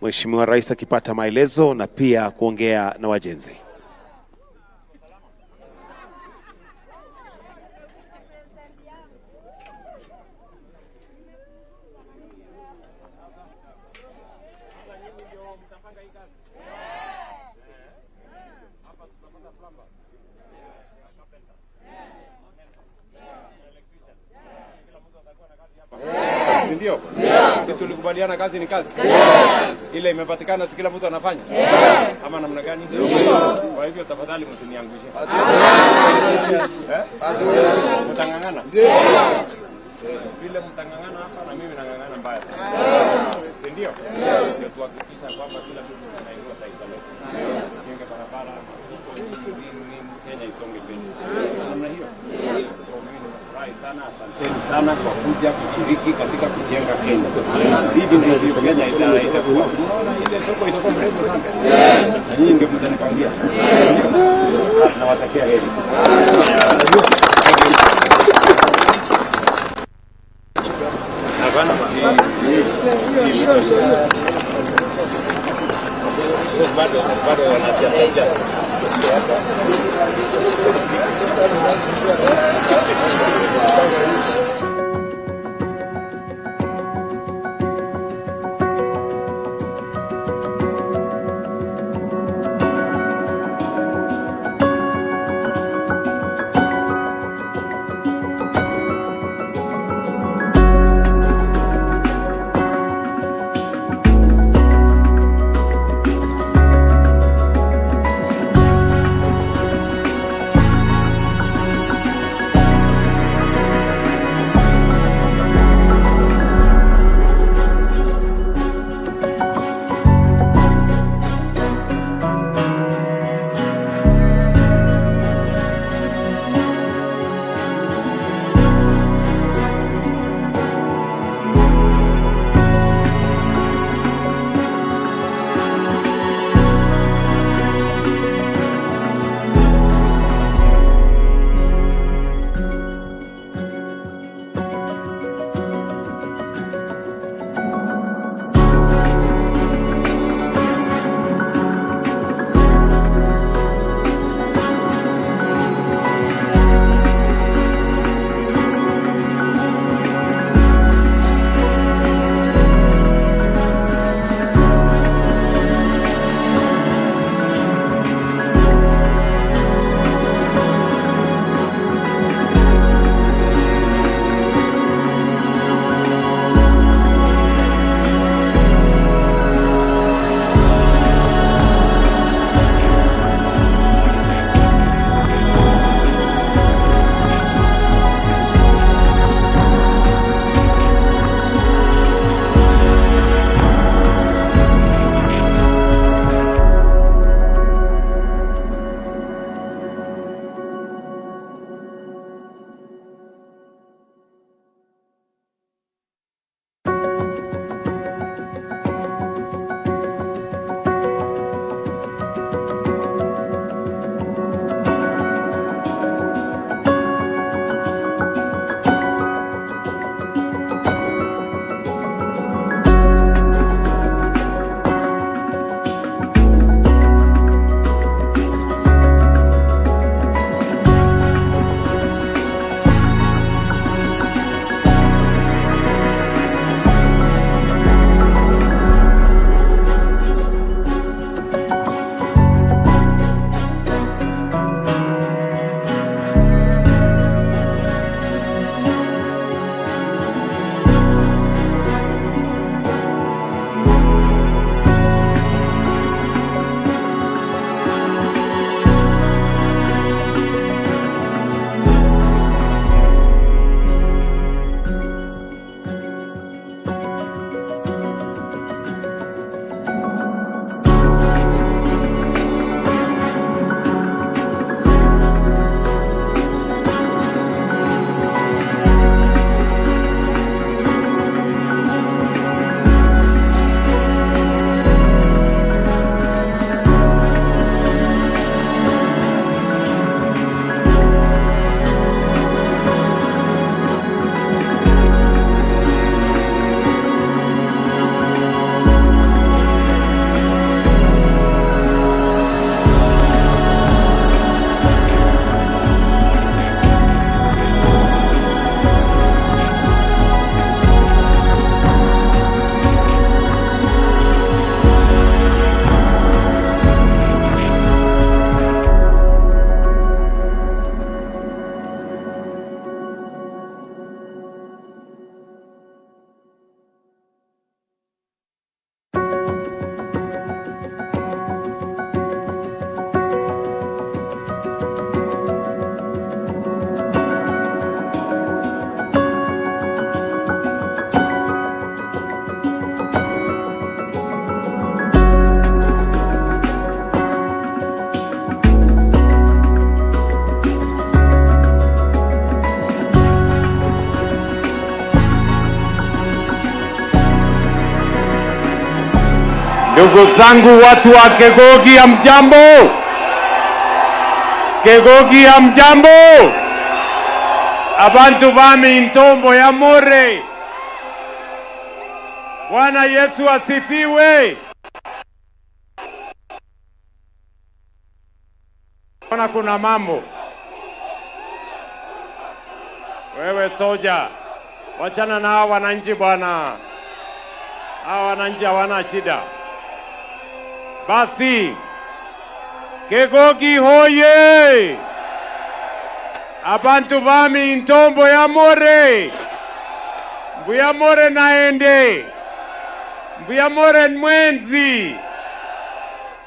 Mheshimiwa Rais akipata maelezo na pia kuongea na wajenzi. Si ndio? Si tulikubaliana kazi ni kazi? Ile imepatikana, si kila mtu anafanya? Ama namna gani? Kwa hivyo tafadhali msiniangushe. Eh? Mtang'ang'ana? Vile mtang'ang'ana hapa na mimi nang'ang'ana mbaya. Si ndio? Ndio tuhakikisha kwamba kila mtu anainua taifa letu. Tujenge barabara, masoko, nini, nini, Kenya isonge mbele. Namna hiyo. So mimi nimefurahi sana, asanteni sana kwa kuja kushiriki katika kujenga Kenya. Hivi ndio Kenya itakuwa. Unaona ile soko itakuwa mrefu sana. Na nyinyi ndio mtanipangia. Nawatakia heri. Hapana, bado bado wanacheza cheza. Ndugu zangu watu wa Kegogi, hamjambo? Kegogi, hamjambo? Abantu bami intombo ya more. Bwana Yesu asifiwe. Ona kuna mambo. Wewe soja, wachana na hawa wananchi bwana. Hawa wananchi hawana shida. Basi Kegogi hoye! Abantu bami intombo ya more. Mbuya more naende. Mbuya more mwenzi.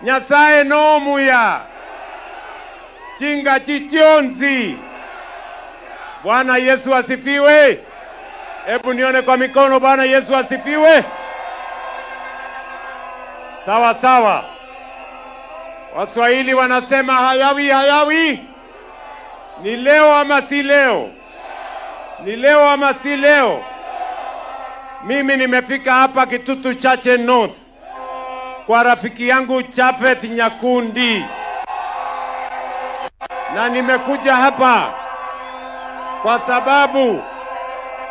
Nyasaye nomuya. Chinga chichionzi. Bwana Yesu asifiwe. Hebu nione kwa mikono. Bwana Yesu asifiwe. Sawa sawa. Waswahili wanasema hayawi hayawi. Ni leo ama si leo? Ni leo ama si leo? Mimi nimefika hapa Kitutu Chache North kwa rafiki yangu Chafet Nyakundi, na nimekuja hapa kwa sababu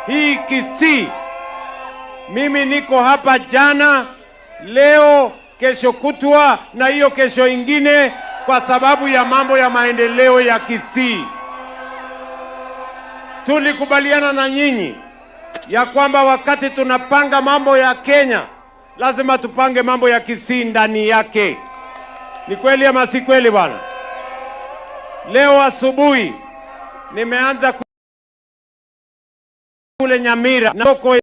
hii Kisii, mimi niko hapa jana, leo, kesho kutwa na hiyo kesho ingine, kwa sababu ya mambo ya maendeleo ya Kisii. Tulikubaliana na nyinyi ya kwamba wakati tunapanga mambo ya Kenya lazima tupange mambo ya Kisii ndani yake. Ni kweli ama si kweli bwana? Leo asubuhi nimeanza kule Nyamira na soko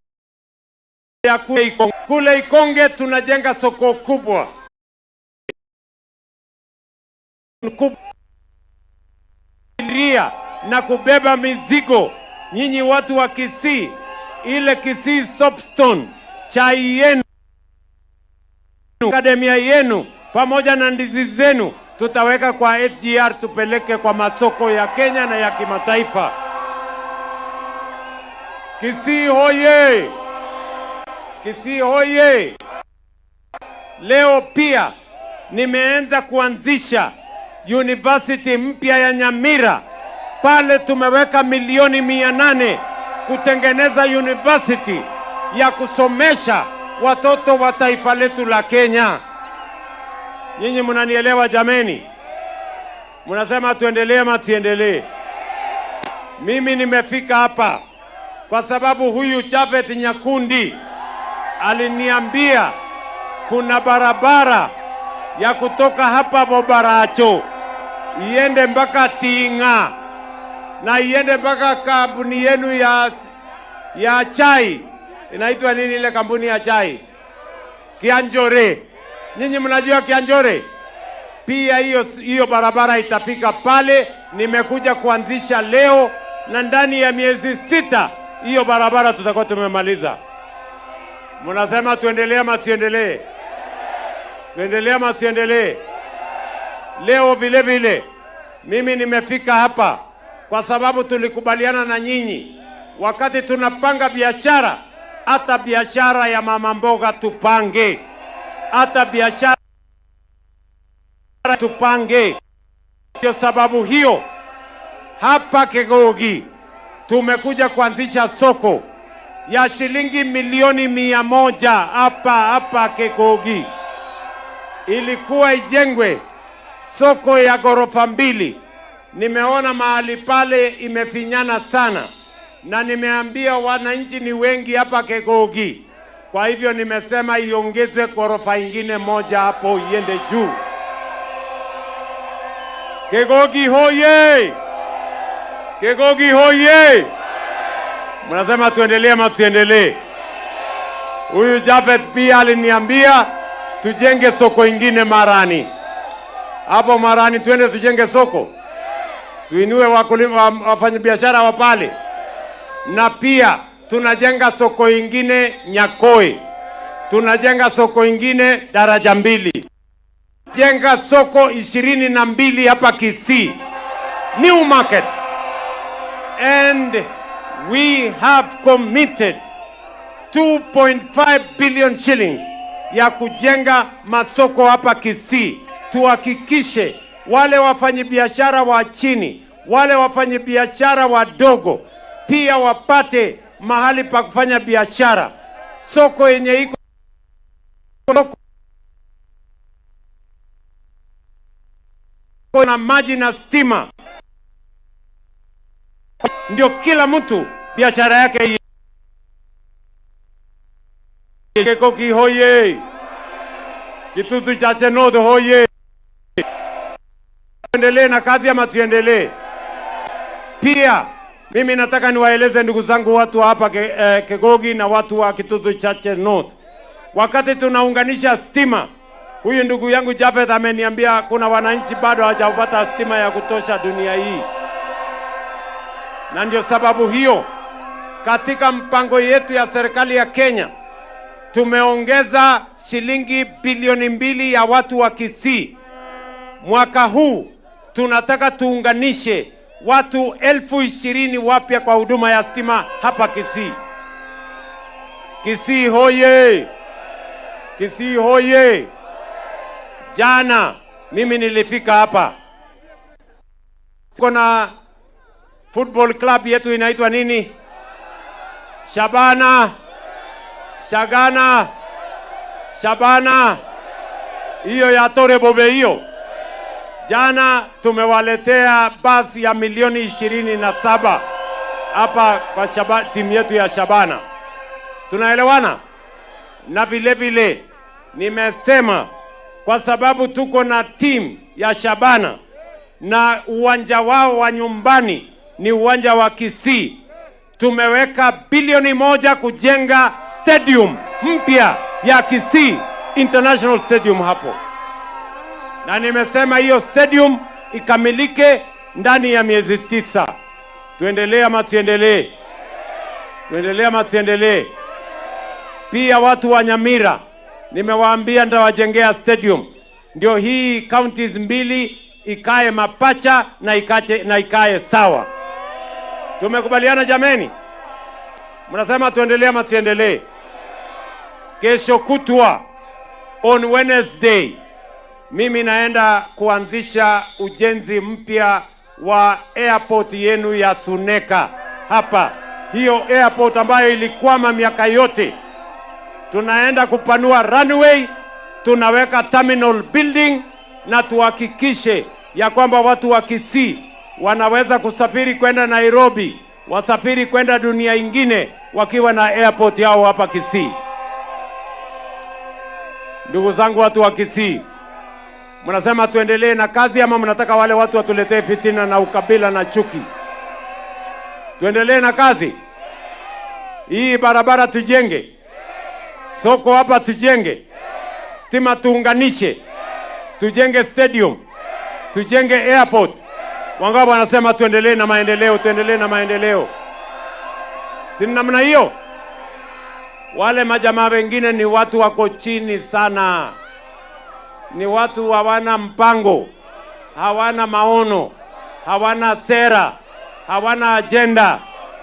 ya kule Ikonge. Kule Ikonge tunajenga soko kubwa na kubeba mizigo. Nyinyi watu wa Kisii, ile Kisii soapstone, chai yenu, akademia yenu pamoja na ndizi zenu tutaweka kwa SGR, tupeleke kwa masoko ya Kenya na ya kimataifa. Kisii hoye! Kisii hoye! Leo pia nimeanza kuanzisha university mpya ya Nyamira. Pale tumeweka milioni 800 kutengeneza university ya kusomesha watoto wa taifa letu la Kenya. Nyinyi mnanielewa jameni? Mnasema tuendelee ama tuendelee? Mimi nimefika hapa kwa sababu huyu Chafet Nyakundi aliniambia kuna barabara ya kutoka hapa Bobaracho iende mpaka Tinga na iende mpaka kampuni yenu ya chai. Inaitwa nini ile kampuni ya chai? Kianjore. Nyinyi mnajua Kianjore? Pia hiyo barabara itafika pale. Nimekuja kuanzisha leo, na ndani ya miezi 6 hiyo barabara tutakuwa tumemaliza. Mnasema tuendelee ama tuendelee? Tuendelee ama tuendelee? Leo vile vile mimi nimefika hapa kwa sababu tulikubaliana na nyinyi wakati tunapanga biashara, hata biashara ya mama mboga tupange, hata biashara tupange. Ndio sababu hiyo hapa Kegogi tumekuja kuanzisha soko ya shilingi milioni 100 hapa Kegogi. Ilikuwa ijengwe soko ya ghorofa 2. Nimeona mahali pale imefinyana sana, na nimeambia wananchi ni wengi hapa Kegogi. Kwa hivyo nimesema iongezwe ghorofa ingine moja hapo iende juu. Kegogi hoye! Kegogi hoye! Mnasema tuendelee ama tuendelee? Huyu Jafet pia aliniambia tujenge soko ingine Marani. Hapo Marani tuende tujenge soko, tuinue wakulima, wafanyabiashara wa pale, na pia tunajenga soko ingine Nyakoi, tunajenga soko ingine daraja 2, jenga soko 22 hapa Kisii, new markets. And we have committed 2.5 billion shillings ya kujenga masoko hapa Kisii. Tuhakikishe wale wafanyabiashara wa chini, wale wafanyabiashara wadogo pia wapate mahali pa kufanya biashara, soko yenye iko na maji na stima, ndio kila mtu biashara yake. Kegogi hoye! Kitutu Chache North hoye! Tuendelee na kazi ama tuendelee? Pia mimi nataka niwaeleze ndugu zangu watu hapa Kegogi na watu wa Kitutu Chache North, wakati tunaunganisha stima, huyu ndugu yangu Japhet ameniambia kuna wananchi bado hawajapata stima ya kutosha dunia hii, na ndio sababu hiyo katika mpango yetu ya serikali ya Kenya tumeongeza shilingi bilioni 2 ya watu wa Kisii. Mwaka huu tunataka tuunganishe watu 20,000 wapya kwa huduma ya stima hapa Kisii. Kisii hoye! Kisii hoye! Jana mimi nilifika hapa, tuko na football club yetu inaitwa nini? Shabana, Shagana, Shabana, hiyo ya Tore Bobe hiyo. Jana tumewaletea basi ya milioni 27 hapa kwa timu yetu ya Shabana. Tunaelewana? Na vile vile nimesema kwa sababu tuko na timu ya Shabana na uwanja wao wa nyumbani ni uwanja wa Kisii, tumeweka bilioni 1 kujenga stadium mpya ya Kisii International Stadium hapo, na nimesema hiyo stadium ikamilike ndani ya miezi 9. Tuendelee ama tuendelee? Tuendelee ama tuendelee? Pia watu wa Nyamira nimewaambia nitawajengea stadium, ndio hii counties mbili ikae mapacha na na ikae sawa. Tumekubaliana jameni? Mnasema tuendelee ama tuendelee? Kesho kutwa on Wednesday mimi naenda kuanzisha ujenzi mpya wa airport yenu ya Suneka hapa. Hiyo airport ambayo ilikwama miaka yote, tunaenda kupanua runway, tunaweka terminal building na tuhakikishe ya kwamba watu wa Kisii wanaweza kusafiri kwenda Nairobi, wasafiri kwenda dunia ingine wakiwa na airport yao hapa Kisii. Ndugu zangu watu wa Kisii, mnasema tuendelee na kazi ama mnataka wale watu watuletee fitina na ukabila na chuki? Tuendelee na kazi. Hii barabara tujenge, soko hapa tujenge, stima tuunganishe, tujenge stadium, tujenge airport. Wangapi wanasema tuendelee na maendeleo, tuendelee na maendeleo? Si namna hiyo? Wale majamaa wengine ni watu wako chini sana, ni watu hawana mpango, hawana maono, hawana sera, hawana agenda.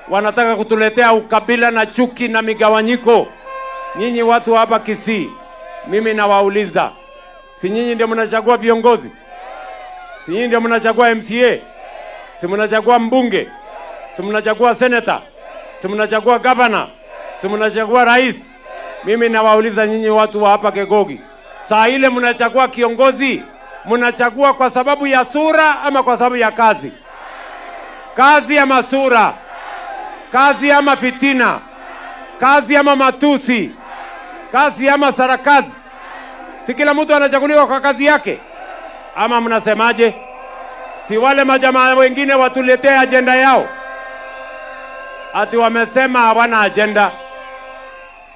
Wanataka kutuletea ukabila na chuki na migawanyiko. Nyinyi watu hapa Kisii, mimi nawauliza, si nyinyi ndio mnachagua viongozi? Si nyinyi ndio mnachagua MCA? Si mnachagua mbunge? Si mnachagua senator? Si mnachagua governor? Si mnachagua rais? Mimi nawauliza nyinyi watu wa hapa Kegogi, saa ile mnachagua kiongozi, mnachagua kwa sababu ya sura ama kwa sababu ya kazi? Kazi ama sura? Kazi ama fitina? Kazi ama matusi? Kazi ama sarakazi? Si kila mtu anachaguliwa kwa kazi yake? Ama mnasemaje? Si wale majamaa wengine watuletee ajenda yao? Ati wamesema hawana ajenda,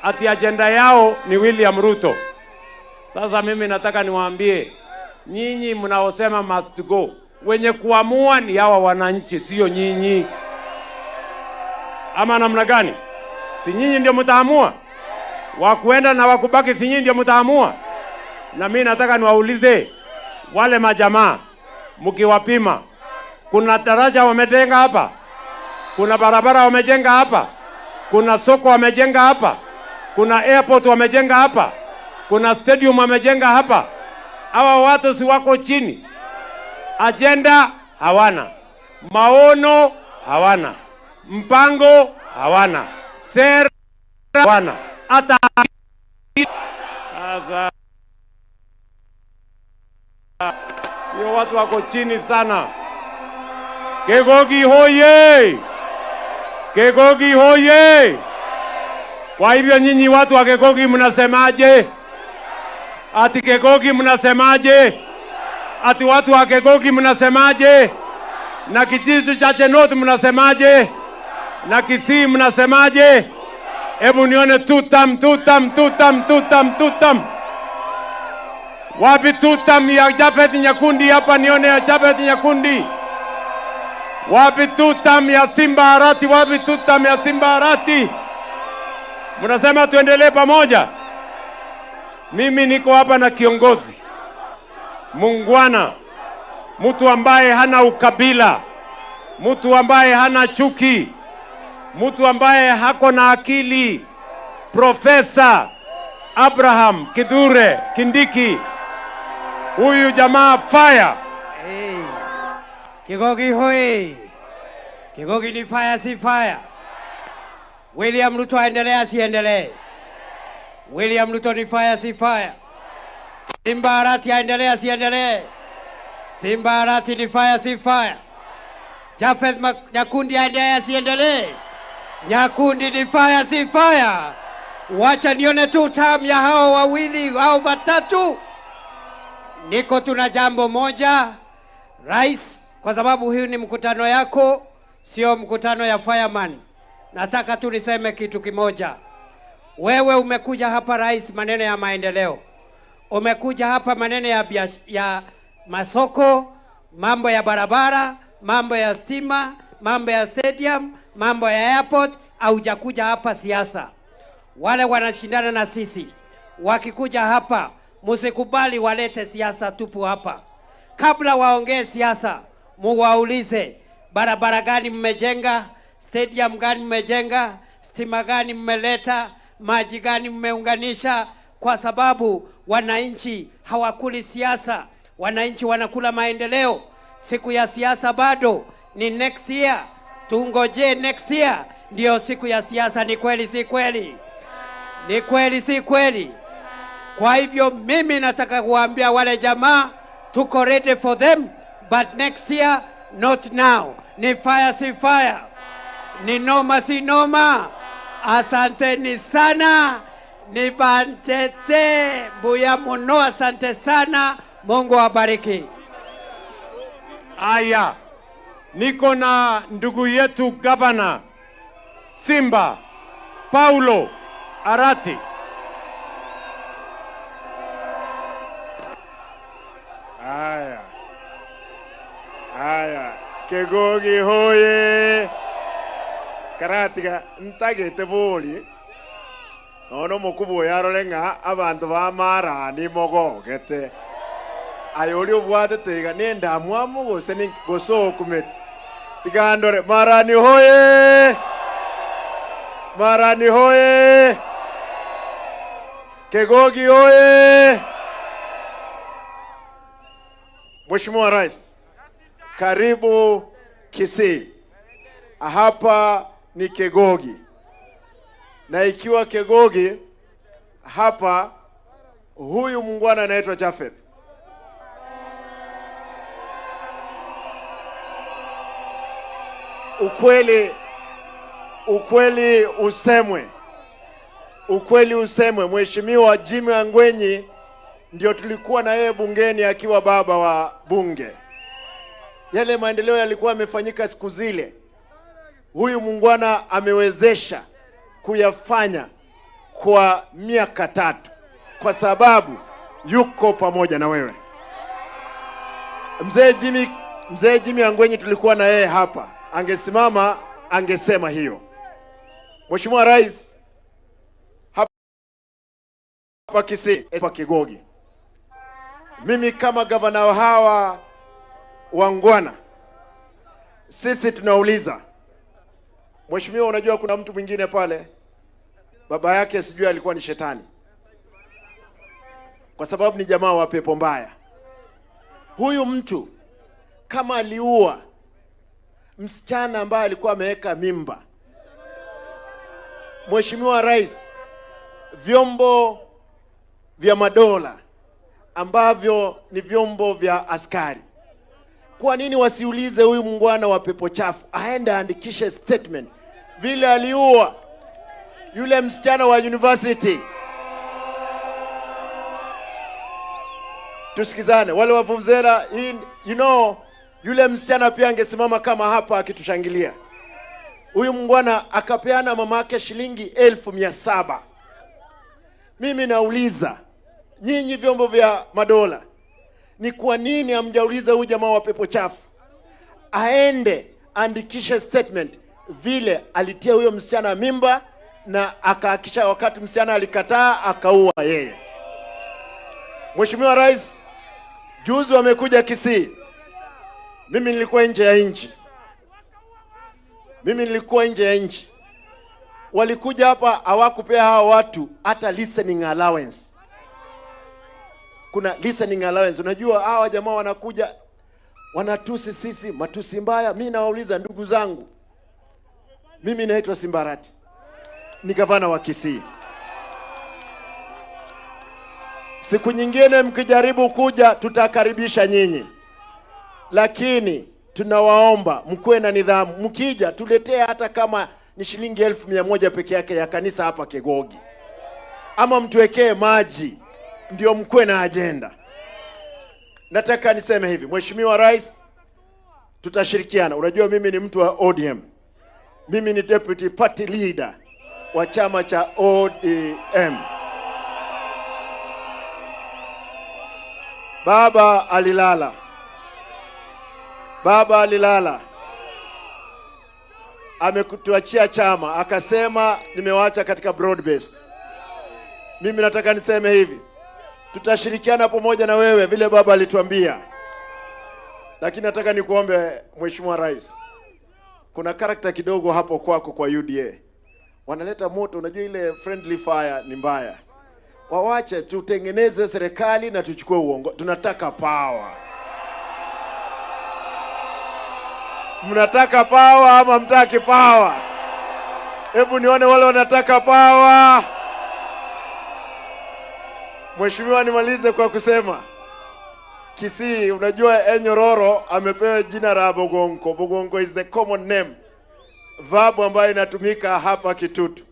ati ajenda yao ni William Ruto. Sasa mimi nataka niwaambie nyinyi mnaosema must go, wenye kuamua ni hawa wananchi, sio nyinyi. Ama namna gani? Si nyinyi ndio mtaamua wakuenda na wakubaki? Si nyinyi ndio mtaamua? Na mimi nataka niwaulize wale majamaa, mkiwapima, kuna daraja wamejenga hapa? Kuna barabara wamejenga hapa? Kuna soko wamejenga hapa? Kuna airport wamejenga hapa? Kuna stadium amejenga hapa. Hawa watu si wako chini? Agenda hawana, maono hawana, mpango hawana, sera hawana, hata sasa hiyo watu wako chini sana. Kegogi hoye! Kegogi hoye! Kwa hivyo nyinyi watu wa Kegogi mnasemaje? Ati Kegogi mnasemaje? Ati watu wa Kegogi mnasemaje? Na kijiji cha Chenot mnasemaje? Na Kisii mnasemaje? Hebu nione tutam, tutam, tutam, tutam, tutam. Wapi tutam ya Japhet Nyakundi hapa? Nione ya Japhet Nyakundi. Wapi tutam ya Simba Arati? Wapi tutam ya Simba Arati? Mnasema tuendelee pamoja. Mimi niko hapa na kiongozi mungwana, mtu ambaye hana ukabila, mtu ambaye hana chuki, mtu ambaye hako na akili, Profesa Abraham Kithure Kindiki. Huyu jamaa fire. Hey. Kegogi hoi. Kegogi ni fire si fire? William Ruto aendelee asiendelee? William Ruto ni fire si fire? Simba Arati aendelee asiendelee? Simba Arati ni fire si fire? Japheth Nyakundi aendelee asiendelee? Nyakundi ni fire si fire? Wacha nione tu tam ya hao wawili au watatu. Niko tuna jambo moja, Rais, kwa sababu hii ni mkutano yako, sio mkutano ya fireman. Nataka tu niseme kitu kimoja. Wewe umekuja hapa Rais, maneno ya maendeleo, umekuja hapa maneno ya masoko, mambo ya barabara, mambo ya stima, mambo ya stadium, mambo ya airport. Haujakuja hapa siasa. Wale wanashindana na sisi wakikuja hapa, msikubali walete siasa tupu hapa. Kabla waongee siasa, muwaulize barabara gani mmejenga, stadium gani mmejenga, stima gani mmeleta, maji gani mmeunganisha, kwa sababu wananchi hawakuli siasa, wananchi wanakula maendeleo. Siku ya siasa bado ni next year, tungojee next year ndio siku ya siasa. Ni kweli si kweli? Ni kweli si kweli? Kwa hivyo mimi nataka kuwaambia wale jamaa, tuko ready for them, but next year, not now. Ni fire si fire? Ni noma si noma? Asanteni sana, ni bantete buya muno, asante sana, Mungu awabariki. Aya, niko na ndugu yetu Gavana Simba Paulo Arati. Aya, aya, Kegogi hoye. Karatiga ntagete bori. Nono mokubo yarore ng'a abantu ba marani mogogete. Ayo ori obwatete iga nenda mwamu gose ni gose okumete. Tigandore marani hoye. Marani hoye. Kegogi hoye. Mheshimiwa Rais, karibu Kisii. Hapa ni Kegogi. Na ikiwa Kegogi hapa, huyu muungwana anaitwa Japhet. Ukweli usemwe. Ukweli usemwe. Mheshimiwa Jimmy Angwenyi ndio tulikuwa na yeye bungeni akiwa baba wa bunge. Yale maendeleo yalikuwa yamefanyika siku zile, huyu muungwana amewezesha kuyafanya kwa miaka 3, kwa sababu yuko pamoja na wewe. Mzee Jimmy Angwenyi tulikuwa na yeye hapa, angesimama angesema hiyo. Mheshimiwa Rais, hapa Kisii, hapa Kegogi, mimi kama gavana wa hawa wangwana, sisi tunauliza Mheshimiwa, unajua kuna mtu mwingine pale baba yake sijui alikuwa ni shetani. kwa sababu ni jamaa wa pepo mbaya. Huyu mtu kama aliua msichana ambaye alikuwa ameweka mimba, Mheshimiwa Rais, vyombo vya madola ambavyo ni vyombo vya askari, kwa nini wasiulize huyu mungwana wa pepo chafu aende aandikishe statement vile aliua yule msichana wa university? Tusikizane, wale wa vuvuzela, yule msichana pia angesimama kama hapa akitushangilia. Huyu mungwana akapeana mamake shilingi 700,000. Mimi nauliza nyinyi vyombo vya madola, ni kwa nini hamjauliza huyu jamaa wa pepo chafu aende andikishe statement vile alitia huyo msichana mimba na akahakisha wakati msichana alikataa akaua yeye? Mheshimiwa Rais, juzi wamekuja Kisii. Mimi nilikuwa nje ya nchi. Mimi nilikuwa nje ya nchi. Walikuja hapa hawakupea hawa watu hata listening allowance. Kuna listening allowance. Unajua hawa jamaa wanakuja wanatusi sisi matusi mbaya. Mimi nawauliza ndugu zangu, mimi naitwa Simba Arati, ni gavana wa Kisii. Siku nyingine mkijaribu kuja tutakaribisha nyinyi, lakini tunawaomba mkuwe na nidhamu. Mkija tuletee hata kama ni shilingi 1,100 peke yake ya kanisa hapa Kegogi, ama mtuwekee maji, ndio mkuwe na agenda. Nataka niseme hivi, Mheshimiwa Rais, tutashirikiana. Unajua mimi ni mtu wa ODM. Mimi ni deputy party leader wa chama cha ODM. Baba alilala. Baba alilala. Amekutuachia chama, akasema nimewacha katika broad based. Mimi nataka niseme hivi, tutashirikiana pamoja na wewe vile baba alituambia. Lakini nataka nikuombe Mheshimiwa Rais, kuna character kidogo hapo kwako kwa UDA. Wanaleta moto, unajua ile friendly fire ni mbaya. Wawache tutengeneze serikali na tuchukue uongozi. Tunataka power. Mnataka power ama mtaki power? Hebu nione wale wanataka power. Mheshimiwa, nimalize kwa kusema Kisii, unajua Enyororo amepewa jina la Bogonko. Bogonko is the common name, verb ambayo inatumika hapa Kitutu.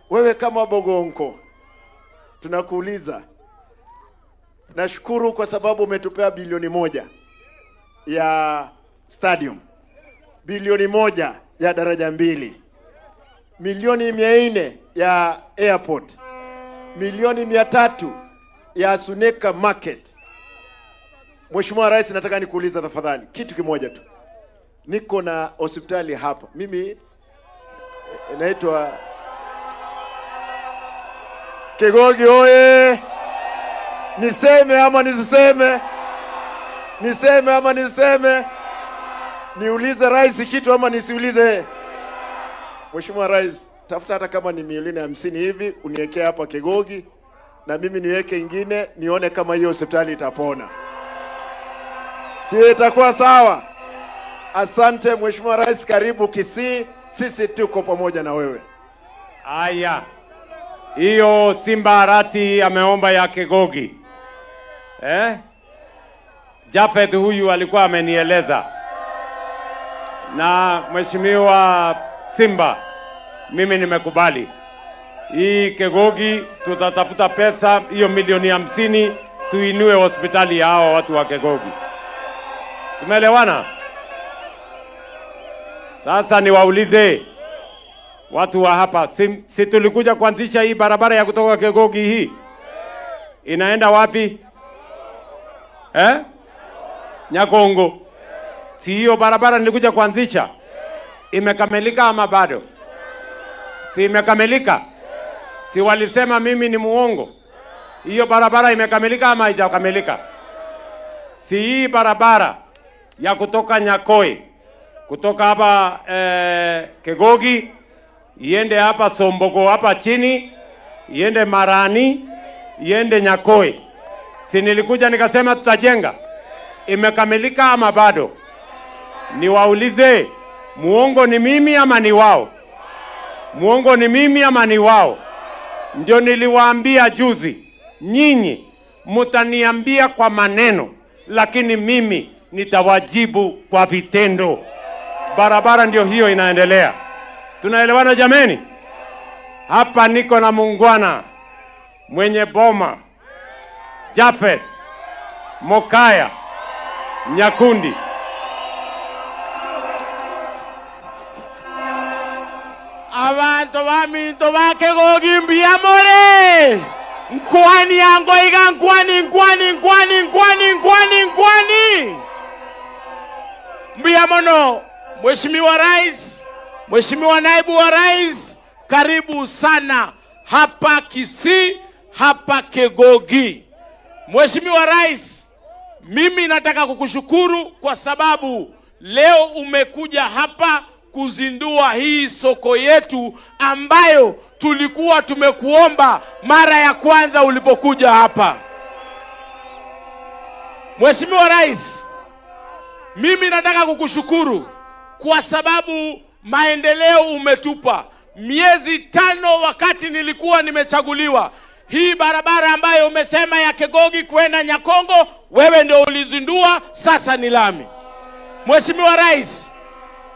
Wewe kama Bogonko, tunakuuliza, nashukuru kwa sababu umetupea bilioni 1 ya stadium, bilioni 1 ya daraja 2, milioni 400 ya airport, milioni 300 ya Suneka Market. Mheshimiwa Rais, nataka nikuuliza tafadhali kitu kimoja tu. Niko na hospitali hapa. Mimi naitwa Kegogi oye! Niseme ama nisiseme? Niseme ama nisiseme? Niulize rais kitu ama nisiulize? Mheshimiwa Rais, tafuta hata kama ni milioni 50 hivi uniwekee hapa Kegogi na mimi niweke ingine, nione kama hiyo hospitali itapona. Si itakuwa sawa? Asante Mheshimiwa Rais, karibu Kisii, sisi tuko pamoja na wewe. Aya, hiyo Simba Arati ameomba ya Kegogi. Jafeth huyu alikuwa amenieleza. Na Mheshimiwa Simba, mimi nimekubali. Hii Kegogi tutatafuta pesa hiyo milioni 50 tuinue hospitali ya hawa watu wa Kegogi. Tumeelewana? Sasa niwaulize watu wa hapa, si tulikuja kuanzisha hii barabara ya kutoka Kegogi hii? Inaenda wapi? Nyakongo. Si hiyo barabara nilikuja kuanzisha? Imekamilika ama bado? Si imekamilika? Si walisema mimi ni muongo? Hiyo barabara imekamilika ama haijakamilika? Si hii barabara ya kutoka Nyakoi, kutoka hapa Kegogi, iende hapa Sombogo hapa chini, iende Marani, iende Nyakoi. Si nilikuja nikasema tutajenga? Imekamilika ama bado? Niwaulize, muongo ni mimi ama ni wao? Muongo ni mimi ama ni wao? Ndio niliwaambia juzi, nyinyi mutaniambia kwa maneno, lakini mimi nitawajibu kwa vitendo. Barabara ndio hiyo inaendelea. Tunaelewana jameni? Hapa niko na muungwana mwenye boma, Japhet Mokaya Nyakundi. Abantu baminto bakegogi mbiamore nkwani yangoiga nkwani nkwani nkwani nkwani nkwani nkwani mbiamono. Mheshimiwa Rais, Mheshimiwa Naibu wa Rais, karibu sana hapa Kisii, hapa Kegogi. Mheshimiwa Rais, mimi nataka kukushukuru kwa sababu leo umekuja hapa kuzindua hii soko yetu ambayo tulikuwa tumekuomba mara ya kwanza ulipokuja hapa. Mheshimiwa Rais, mimi nataka kukushukuru kwa sababu maendeleo umetupa. Miezi 5 wakati nilikuwa nimechaguliwa, hii barabara ambayo umesema ya Kegogi kwenda Nyakongo, wewe ndio ulizindua, sasa ni lami. Mheshimiwa Rais,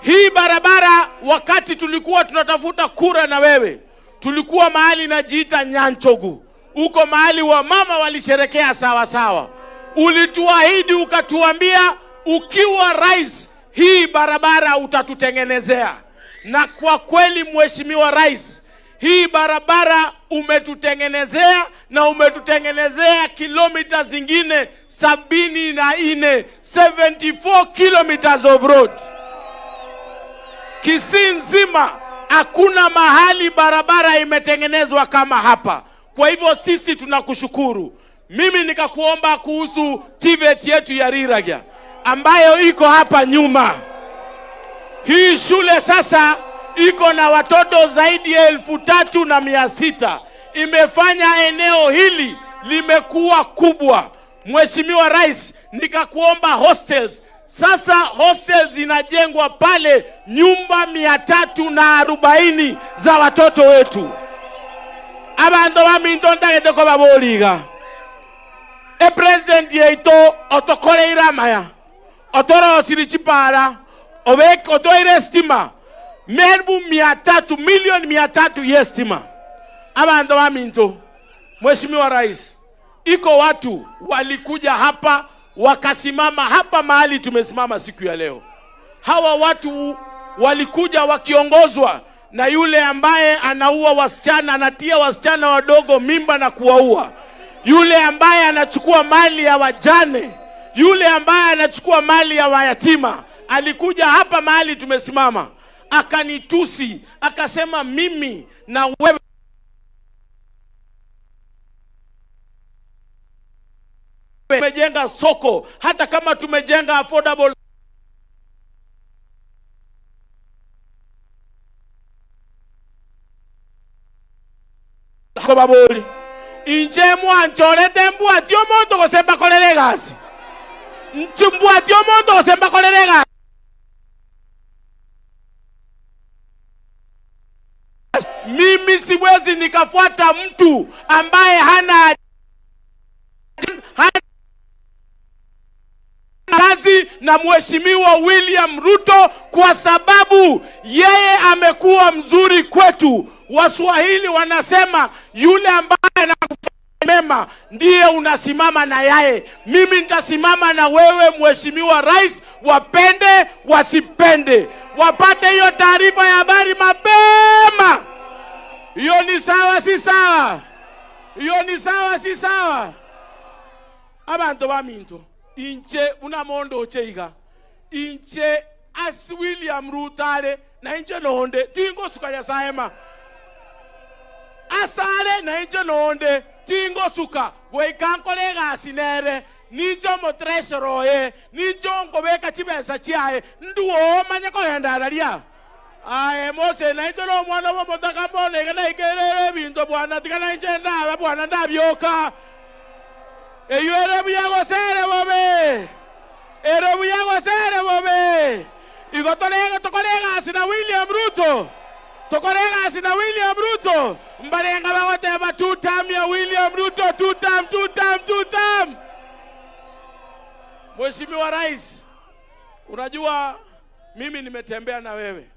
hii barabara wakati tulikuwa tunatafuta kura na wewe, tulikuwa mahali najiita Nyanchogu, uko mahali wa mama walisherekea sawa sawa. Ulituahidi ukatuambia ukiwa rais hii barabara utatutengenezea. Na kwa kweli Mheshimiwa Rais, hii barabara umetutengenezea, na umetutengenezea kilomita zingine 74, 74 kilometers of road. Kisii nzima hakuna mahali barabara imetengenezwa kama hapa. Kwa hivyo sisi tunakushukuru. Mimi nikakuomba kuhusu TVET yetu ya Riragia ambayo iko hapa nyuma. Hii shule sasa iko na watoto zaidi ya 3,600. Imefanya eneo hili limekuwa kubwa. Mheshimiwa Rais, nikakuomba hostels. Sasa hostels zinajengwa pale, nyumba 340 za watoto wetu. Abantu baminto ntagete ko baboliga. E president yeito otokoreira maya. Otoro osirichipara, obek otoire stima. Melbu 300 milioni 300 ya stima. Abantu baminto, Mheshimiwa Rais, iko watu walikuja hapa wakasimama hapa mahali tumesimama siku ya leo. Hawa watu walikuja wakiongozwa na yule ambaye anaua wasichana, anatia wasichana wadogo mimba na kuwaua. Yule ambaye anachukua mali ya wajane, yule ambaye anachukua mali ya wayatima. Alikuja hapa mahali tumesimama, akanitusi, akasema mimi na wewe tumejenga soko, hata kama tumejenga affordable baboli. Inje mwanchorete mbwati omonto gosemba korere gasi. Nchumbwati omonto gosemba korere gasi. Mimi siwezi nikafuata mtu ambaye hana kazi na Mheshimiwa William Ruto, kwa sababu yeye amekuwa mzuri kwetu. Waswahili wanasema yule ambaye anakufanya mema ndiye unasimama na yeye. Mimi nitasimama na wewe Mheshimiwa Rais, wapende wasipende, wapate hiyo taarifa ya habari mapema. Hiyo ni sawa si sawa? Hiyo ni sawa si sawa? Abantu baminto inche unamondo cheiga inche as William Rutare na inche nonde tingo suka ya saema asare na inche nonde tingo suka goikankole gasinere nijo motresoroe nijo ngobeka chibesa chiae nduo manye koenda raria ae mose na inche no mwana bo motaka mbone na ikerere binto bwana tigana inche ndaba bwana ndabyoka. Eyo erebuya gosere bobe. Erebuya gosere bobe. Igo torega tokorega asina William Ruto. Tokorega asina William Ruto. Mbarenga bagoteba 2 term ya William Ruto, 2 term, 2 term, 2 term. Mheshimiwa Rais, unajua mimi nimetembea na wewe.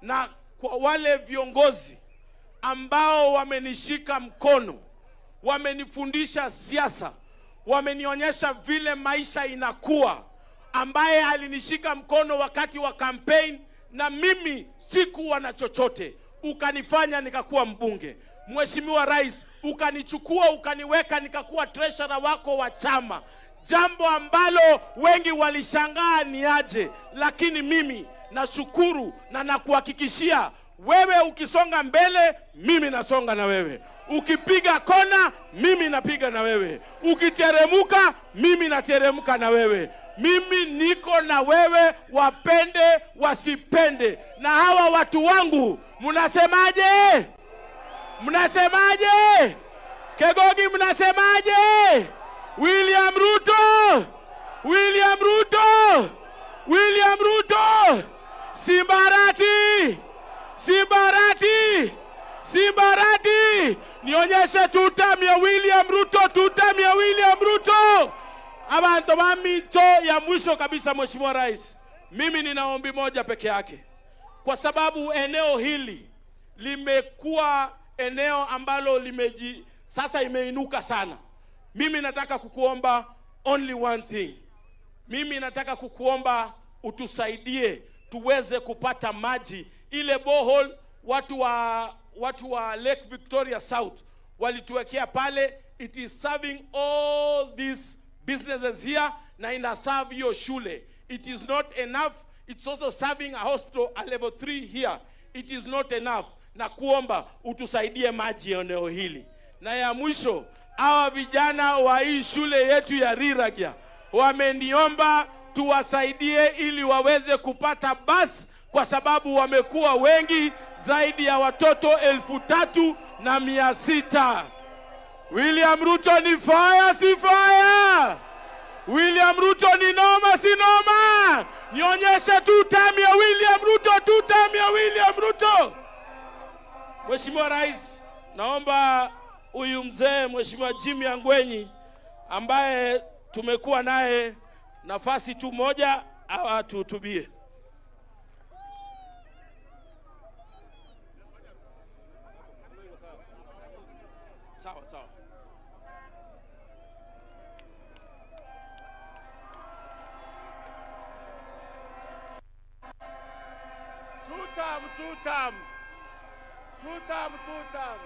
Na kwa wale viongozi ambao wamenishika mkono, wamenifundisha siasa, wamenionyesha vile maisha inakuwa, ambaye alinishika mkono wakati wa campaign na mimi sikuwa na chochote, ukanifanya nikakuwa mbunge. Mheshimiwa Rais, ukanichukua ukaniweka nikakuwa treasurer wako wa chama, jambo ambalo wengi walishangaa ni aje, lakini mimi nashukuru na nakuhakikishia wewe ukisonga mbele mimi nasonga na wewe. Ukipiga kona mimi napiga na wewe. Ukiteremuka mimi nateremka na wewe. Mimi niko na wewe, wapende wasipende. Na hawa watu wangu mnasemaje? Mnasemaje? Kegogi mnasemaje? William Ruto! William Ruto! William Ruto! Simbarati! Simbarati! Simbarati! Nionyeshe 2 term ya William Ruto, 2 term ya William Ruto. Abantu bamito ya mwisho kabisa, Mheshimiwa Rais, mimi nina ombi moja peke yake. Kwa sababu eneo hili limekuwa eneo ambalo sasa imeinuka sana. Mimi nataka kukuomba only one thing. Mimi nataka kukuomba utusaidie tuweze kupata maji. Ile borehole watu wa Lake Victoria South walituwekea pale, it is serving all these businesses here na ina serve your shule. It is not enough. It's also serving a hospital a level 3 here. It is not enough. Na kuomba utusaidie maji eneo hili. Na ya mwisho, hawa vijana wa hii shule yetu ya Riragia wameniomba tuwasaidie ili waweze kupata bus, kwa sababu wamekuwa wengi zaidi ya watoto 3,600. William Ruto ni fire, si fire? William Ruto ni noma, si noma? Nionyeshe 2 term ya William Ruto, 2 term ya William Ruto. Mheshimiwa Rais, naomba huyu mzee Mheshimiwa Jimmy Angwenyi ambaye tumekuwa naye nafasi tu moja atuhutubie. Sawa sawa. 2 term, 2 term. 2 term, 2 term.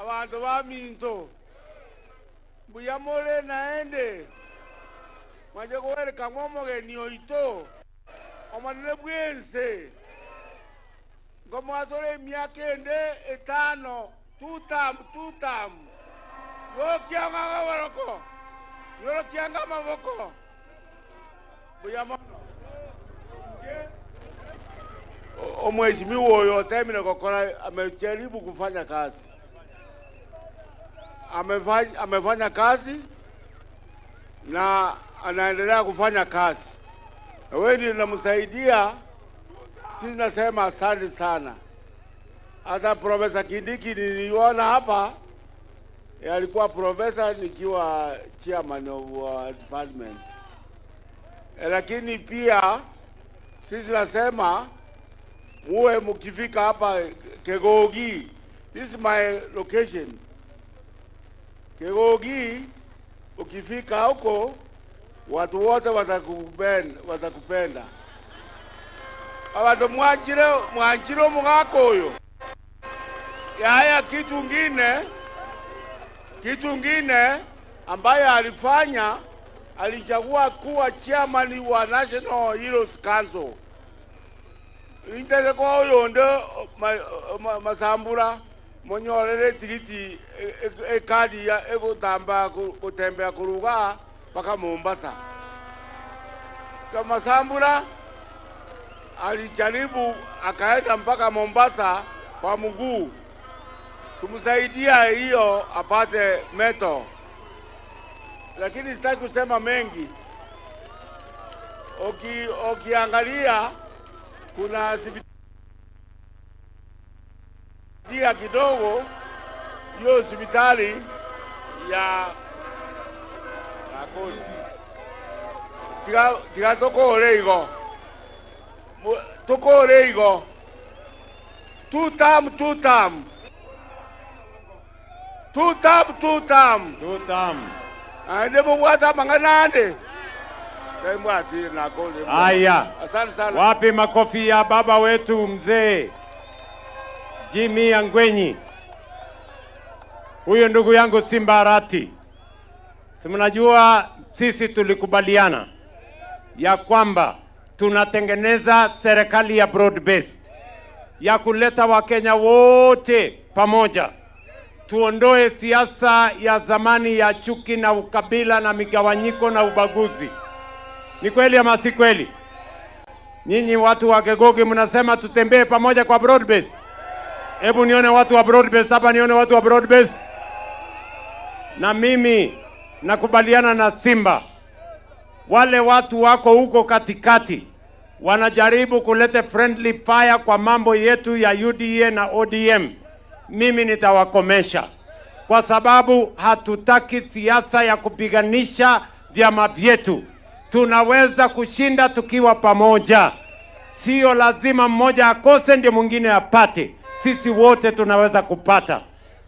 Abantu baminto mbuyamole naende mwaje kuwereka mwomogeni oito omanene bwense ngomwatore emiaka ende 5 2 term, 2 term. Yokianga maboroko, yokianga maboko. Mbuyamolo omheshimiwa oyo Temine Kokora amejaribu kufanya kazi. Amefanya kazi na anaendelea kufanya kazi. Na wewe ndio unamsaidia. Sisi nasema asante sana. Hata Profesa Kindiki niliona hapa, alikuwa profesa nikiwa chairman of department. Lakini pia sisi nasema muwe mkifika hapa Kegogi, this is my location. Kegogi, ukifika huko watu wote watakupenda. Abantu mwanjire mugako uyo. Yaya kitu ngine ambaye alifanya, alichagua kuwa chairman wa National Heroes Council. Inteze kwa uyo ndo masambura monyorere tikiti ekadi ya ekutamba kutembea kuruga mpaka Mombasa. Kama Masambura alijaribu akaenda mpaka Mombasa kwa mguu. Tumsaidia hiyo apate meto, lakini sitaki kusema mengi. Ukiangalia kuna hospitali kidogo, hiyo hospitali ya tiga tukore igo tukore igo tutam tutam tutam tutam tutam ande mungwata manganande. Haya, asante sana. Wapi makofi ya baba wetu mzee Jimmy Angwenyi? Huyo ndugu yangu Simba Arati. Si mnajua sisi tulikubaliana ya kwamba tunatengeneza serikali ya broad based ya kuleta Wakenya wote pamoja. Tuondoe siasa ya zamani ya chuki na ukabila na migawanyiko na ubaguzi. Ni kweli ama si kweli? Nyinyi watu wa Kegogi mnasema tutembee pamoja kwa broad based. Hebu nione watu wa broad based hapa, nione watu wa broad based. Na mimi nakubaliana na Simba. Wale watu wako huko katikati wanajaribu kuleta friendly fire kwa mambo yetu ya UDA na ODM. Mimi nitawakomesha, kwa sababu hatutaki siasa ya kupiganisha vyama vyetu. Tunaweza kushinda tukiwa pamoja. Sio lazima mmoja akose ndio mwingine apate. Sisi wote tunaweza kupata.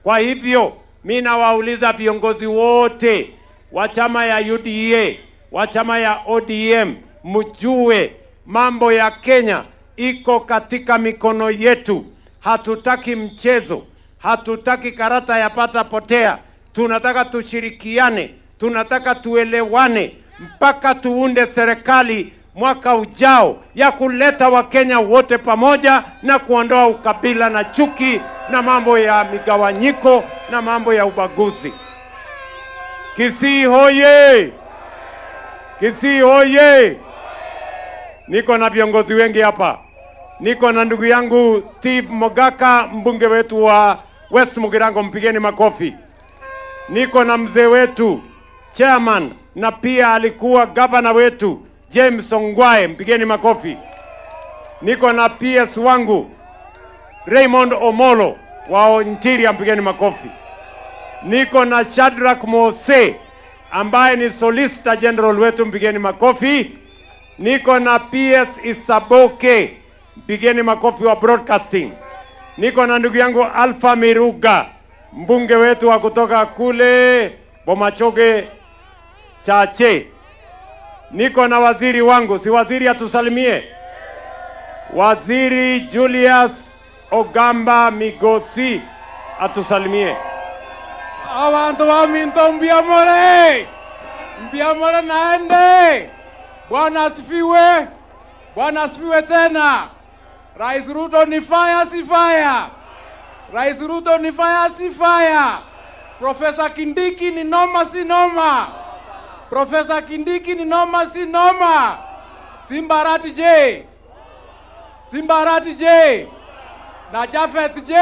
Kwa hivyo mimi nawauliza viongozi wote wa chama ya UDA, wa chama ya ODM, mjue mambo ya Kenya iko katika mikono yetu. Hatutaki mchezo, hatutaki karata ya pata potea. Tunataka tushirikiane, tunataka tuelewane mpaka tuunde serikali mwaka ujao ya kuleta Wakenya wote pamoja na kuondoa ukabila na chuki na mambo ya migawanyiko na mambo ya ubaguzi. Kisii hoye! Kisii hoye! Niko na viongozi wengi hapa. Niko na ndugu yangu Steve Mogaka, mbunge wetu wa West Mugirango, mpigeni makofi. Niko na mzee wetu chairman na pia alikuwa governor wetu James Ongwae, mpigeni makofi. Niko na PS wangu Raymond Omolo wa Interior, mpigeni makofi. Niko na Shadrack Mose ambaye ni Solicitor General wetu, mpigeni makofi. Niko na PS Isaboke, mpigeni makofi wa broadcasting. Niko na ndugu yangu Alpha Miruga, mbunge wetu wa kutoka kule Bomachoge Chache. Niko na waziri wangu, si waziri atusalimie? Waziri Julius Ogamba Migosi atusalimie. Abantu wa Minto mbiamore. Mbiamore naende. Bwana asifiwe. Bwana asifiwe tena. Rais Ruto ni fire si fire. Rais Ruto ni fire si fire. Profesa Kindiki ni noma si noma. Profesa Kindiki ni noma si noma. Simba Arati J. Simba Arati J. Na Jafeth J.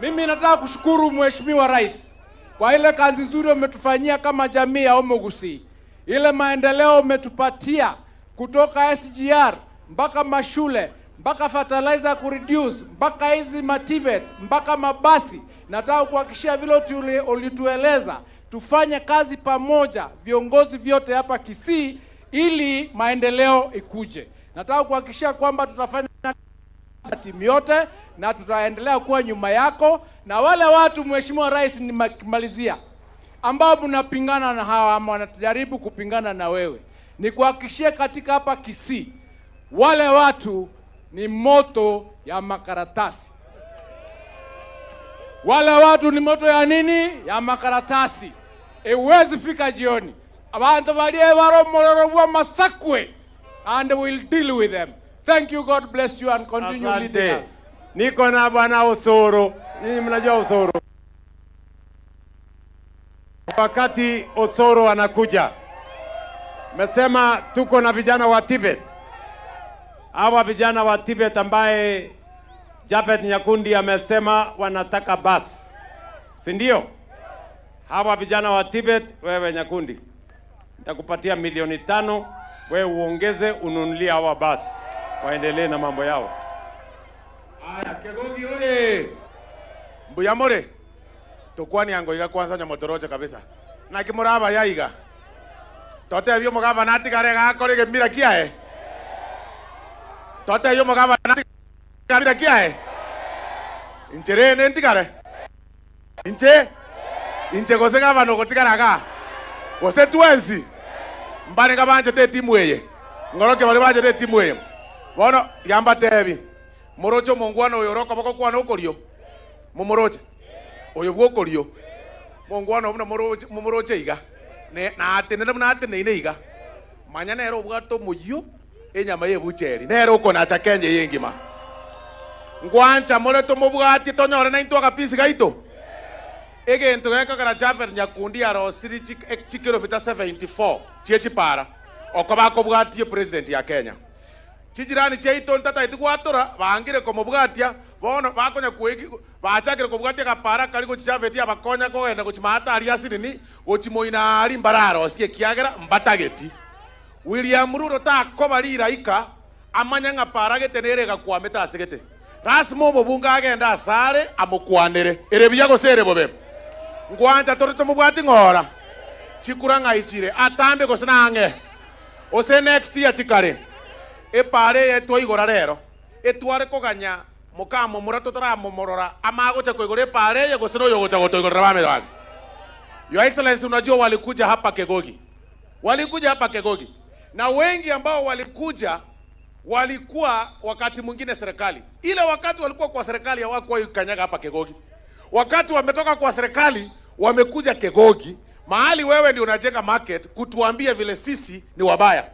Mimi nataka kushukuru Mheshimiwa Rais kwa ile kazi nzuri umetufanyia kama jamii ya Omogusi. Ile maendeleo umetupatia kutoka SGR mpaka mashule, mpaka fertilizer kureduce, mpaka hizi mativets, mpaka mabasi. Nataka kuhakikishia vile ulitueleza tufanye kazi pamoja viongozi vyote hapa Kisii ili maendeleo ikuje. Nataka kuhakikishia kwamba tutafanya timu yote na tutaendelea kuwa nyuma yako. Na wale watu Mheshimiwa Rais, nimalizia, ambao mnapingana na hawa ama wanajaribu kupingana na wewe, ni kuhakikishia katika hapa Kisii wale watu ni moto ya makaratasi. Wale watu ni moto ya nini? Ya makaratasi. Ewezi fika jioni. Abantu balie baromororo bwa masakwe, and we'll deal with them. Thank you, God bless you and continue leading us. Niko na bwana Osoro. Ninyi mnajua Osoro. Wakati Osoro anakuja, mesema tuko na vijana wa Tibet. Hawa vijana wa Tibet ambaye Japhet Nyakundi amesema wanataka bus, si ndio? Hawa vijana wa TVET, wewe Nyakundi, nitakupatia 5 milioni, wewe uongeze ununulie hawa basi, waendelee na mambo yao. Aya, Kegogi oye! Mbuyamore. Tukwani ango iga kwanza nyamotoroche kabisa. Na kimuraba yaiga. Tote byo mugaba natigare gakore gemira kiae. Tote yo mugaba natigare kiae. Inchere nentigare. Inche inche gose gabano gotigara ga. Gose twensi. Mbare gabanje te timu eye. Ngoroke bari banje te timu eye. Bono tiamba tebi. Morocho mongwano oyo roko boko kwana okorio. Mumoroche. Oyo bwokorio. Mongwano buna moroche mumoroche iga. Ne na atenere buna ateneine iga. Manya nero obwato moyio enyama yebucheri. Nero okonacha Kenya yengima. Ngwancha more tomobwati tonyore na intwa kapisi gaito. Egento gekagera Japhet Nyakundi arosiri chikilomita 74 chie chipara. Okoba kobwatie president ya Kenya. Chichirani chiaito ntataiti gwatora bangire komobwatia bono bakonya kwegi bachakire kobwatia kapara kari gochi Japhet abakonya kogenda gochi maata ari asirini gochi moina ari mbararo sie kiagera mbatageti. William Ruto takoba riraika amanya ng'a para gete nerega kwameta asigete. Rasimo obobunga agenda asare amokwanere ere biya gose bobe. Ngwancha tore tomobwati ng'ora chikura ng'aichire atambe gose nang'e ose next year chikare epare yetwa igora rero etware koganya mukamomora totaramomorora amagocha koigora epare ye gose noyo gocha gotoigorera bame. Your Excellency, unajua walikuja hapa Kegogi. Walikuja hapa Kegogi. Na wengi ambao walikuja walikuwa wakati mwingine serikali. Ile wakati walikuwa kwa serikali hawakuwa kanyaga hapa Kegogi. Wakati wametoka kwa serikali wamekuja Kegogi, mahali wewe ndio unajenga market kutuambia vile sisi ni wabaya.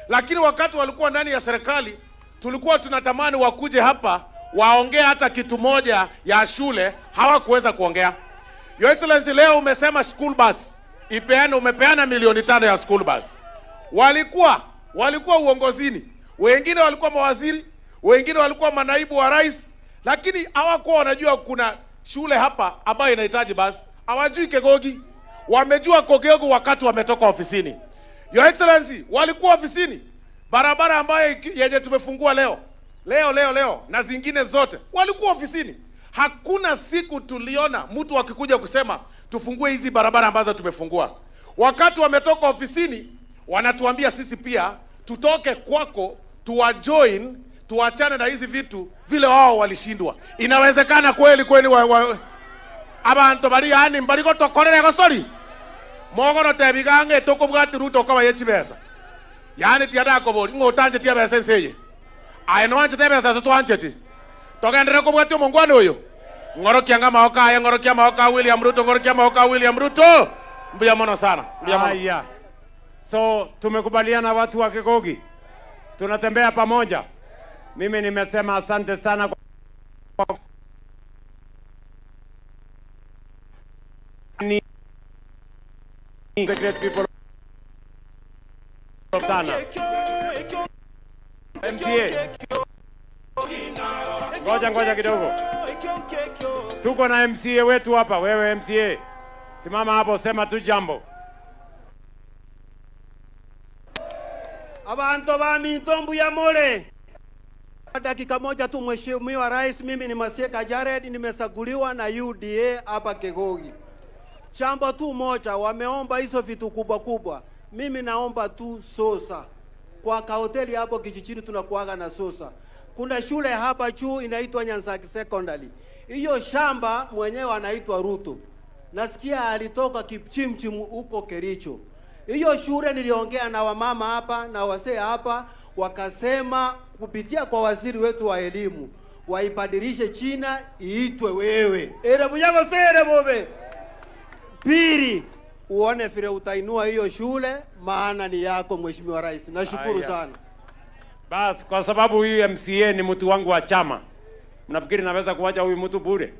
Lakini wakati walikuwa ndani ya serikali tulikuwa tunatamani wakuje hapa waongee hata kitu moja ya shule, hawakuweza kuongea. Your Excellency, leo umesema school bus ipeane, umepeana 5 milioni ya school bus. Walikuwa uongozini, wengine walikuwa mawaziri, wengine walikuwa manaibu wa rais, lakini hawakuwa wanajua kuna shule hapa ambayo inahitaji basi. Hawajui Kegogi, wamejua Kegogi wakati wametoka ofisini. Your Excellency, walikuwa ofisini, barabara ambayo yenye tumefungua leo leo leo leo na zingine zote walikuwa ofisini. Hakuna siku tuliona mtu akikuja kusema tufungue hizi barabara ambazo tumefungua. Wakati wametoka ofisini, wanatuambia sisi pia tutoke kwako, tuwajoin, tuachane na hizi vitu vile wao walishindwa. Inawezekana kweli kweli abantu bari yani mbariko tokorere gosori mogoro tebigange tokobwati Ruto kaba yechibesa yani tiada kobori ngotanje tia besa nseye aye no anje tebesa so twancheti togendere kobwati omongwana oyo ng'orokia nga maoka aye ng'orokia maoka William Ruto ng'orokia maoka William Ruto. Mbuya mono sana, mbuya mono. Haya. So tumekubaliana watu wa Kegogi, tunatembea pamoja. Mimi nimesema asante sana kwa ni the great people sana. MCA, ngoja ngoja kidogo, tuko na MCA wetu hapa. Wewe MCA, simama hapo, sema tu jambo. Abantu ba Mintombu ya Mole. Dakika moja tu, Mheshimiwa Rais, mimi ni Masieka Jared, nimechaguliwa na UDA hapa Kegogi. Jambo tu moja, wameomba hizo vitu kubwa kubwa. Mimi naomba tu sosa. Kwa kahoteli hapo kijijini tunakuaga na sosa. Kuna shule hapa juu inaitwa Nyansaki Secondary. Hiyo shamba mwenyewe anaitwa Ruto. Nasikia alitoka Kipchimchim huko Kericho. Hiyo shule niliongea na wamama hapa na wasee hapa, wakasema kupitia kwa waziri wetu wa elimu waibadilishe jina iitwe wewe. Ere bunyago sere bobe. Pili, uone vile utainua hiyo shule, maana ni yako Mheshimiwa Rais. Nashukuru Haya. sana. Bas, kwa sababu huyu MCA ni mtu wangu wa chama, mnafikiri naweza kuwacha huyu mtu bure?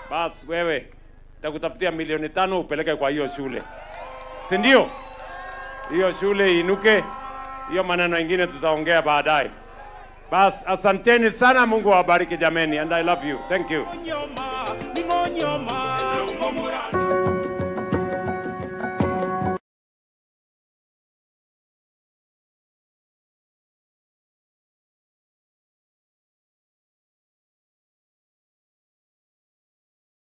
Bas, wewe nitakutafutia 5 milioni upeleke kwa hiyo shule, si ndio? Hiyo shule inuke. Hiyo maneno ingine tutaongea baadaye. Bas, asanteni sana, Mungu awabariki jameni, and I love you. Thank you. Nyoma.